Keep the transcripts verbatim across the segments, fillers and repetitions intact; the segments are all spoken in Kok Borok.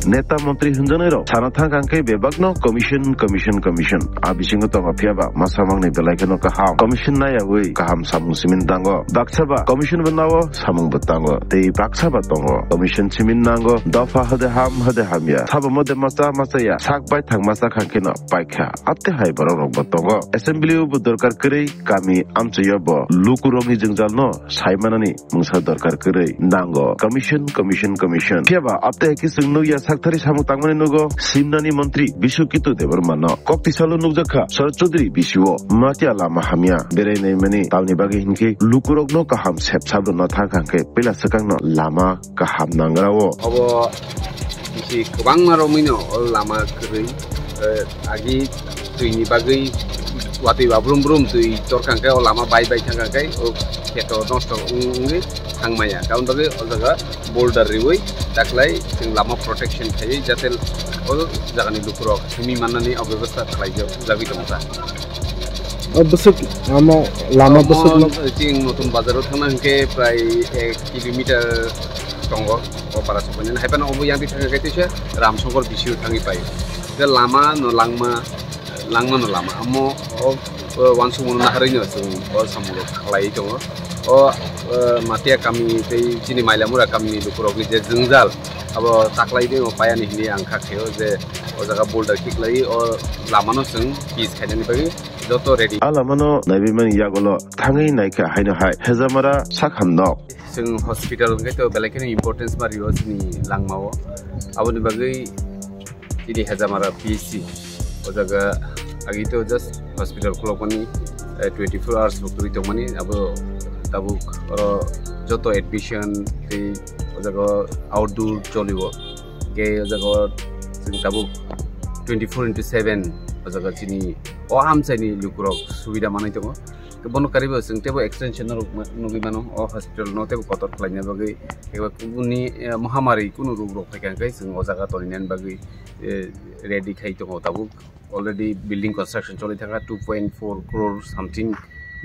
neta montri hwnjaknairok sana thang kha hwnkhe bebakno commission, commission, commission. A bisingo tongo phiya ba masa mangni belai kheno kaham commission naiyaui kaham samung simin dango. Baksa ba commission bo nao samung bo tango. Tei baksa ba tongo commission simin nango. Dopha hode ham hode hamya. Sabo mode masa masa ya. Sak bai thang masa kha kheno paikha. Ate hai borok rok bo tongo. Assembly o bo dorkar kwrwi kami amchoi o bo lukurokni jwngjal no sai manani mungsa dorkar kwrwi nango. Commission, commission, commission. Phiya ba apte hai khe chwng nukya sakthari samung tangmani nugo Simnani montri Biswakitu Debbarma no. Kok tisalo nukjak kha Sharat Chaudhary B C O Matia lama hamya berai naimani tamni bagwi hinkhe lukurokno kaham sep sap rwna thang kha hwnkhe puila swkangno lama kaham nangra o. Obo bisi kwbangma romwino o lama kwrwi, eh, agi twini bagwi watwi ba brum brum twi torkha hwnkhe o lama bai bai thangkha hwnkhe o kheto nosto wng-, wngwi thangmaya. Tamoni bagwi o jaga boulder riwi taklai chwng lama protection khaiwi jate o jagani lukurok himwi mannani o bebostha khlaijak, jagwi tongkha. O bwswk lama, lama bwswkno chwng Notun Bazaro thangna hwnkhe prai ek kilometer tongo o para sokmani. Haiphano obo yang di thangkhe teisa Ramsongkor B C O thangwi pai. Je lama no langma, langma no lama. Amo o, o wansukmano naharwi no chwng o samung rok khlaiwi tongo. O, o Matia kami tei chini Mailamura kamini lukurokni je jwngjal abo taklai de o payani hwnwi ang kha khaio je o jaga boulder kiklaiwi o lamano chwng pitch khainani bagwi joto ready. A lamano naibaimani yagulo thangwi naikha haino hai Hejamara sakham nok. Chwng hospital hwnkhe to belai kheno importance ma rio chini langmao. Aboni bagwi chini Hejamara P H C o jaga agi to just hospital khulokmani, eh, twenty-four hours bo kwrwi tongmani abo tabuk oro joto admission tei o jaga outdoor cholio. Ke o jaga o chwng tabuk twenty-four into seven o jaga chini o amchaini lukurok subida manwi tongo. Ke bono karibo chwng teibo extension norok ma-, nugwi mano o hospital no teibo kotor khlaina bagwi. Eba kubuni, eh, mohamari kunu rok rok phaikha hwnkhe chwng o jaga toninani bagwi, eh, ready khai tongo tabuk. Already building construction choli thangkha, two point four crore something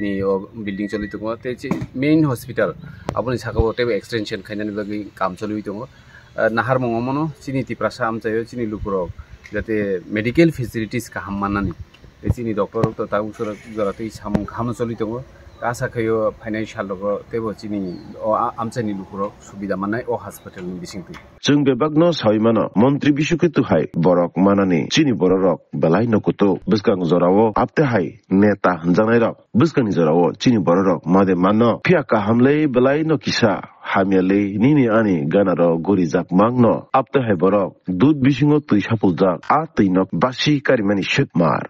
ni o building choli tongo. Tei chi main hospital aboni saka o teibo extension khainani bagwi kam choliwi tongo. Ah, naharmung omono chini Tiprasa amchaio chini lukurok jate medical facilities kaham mannani. Tei chini doctor rok to tabuk jora, jora tei samung kaham choli tongo. Asa khaio financial rogo teibo chini o a-, amchaini lukurok subida mannai o hospital ni bisingtwi. Chwng bebakno sawi mano, Montri Biswakhetu hai borok manani chini bororok belai no kutuk. Bwskang jorao apte hai neta hwnjaknairok bwskangni jorao chini bororok made manno. Phiya kaham le belai no kisa, hamya le nini ani ganaro gurijak mangno. Apte hai borok dud bisingo twi sapuljak, a twi no basi karimani swk mar.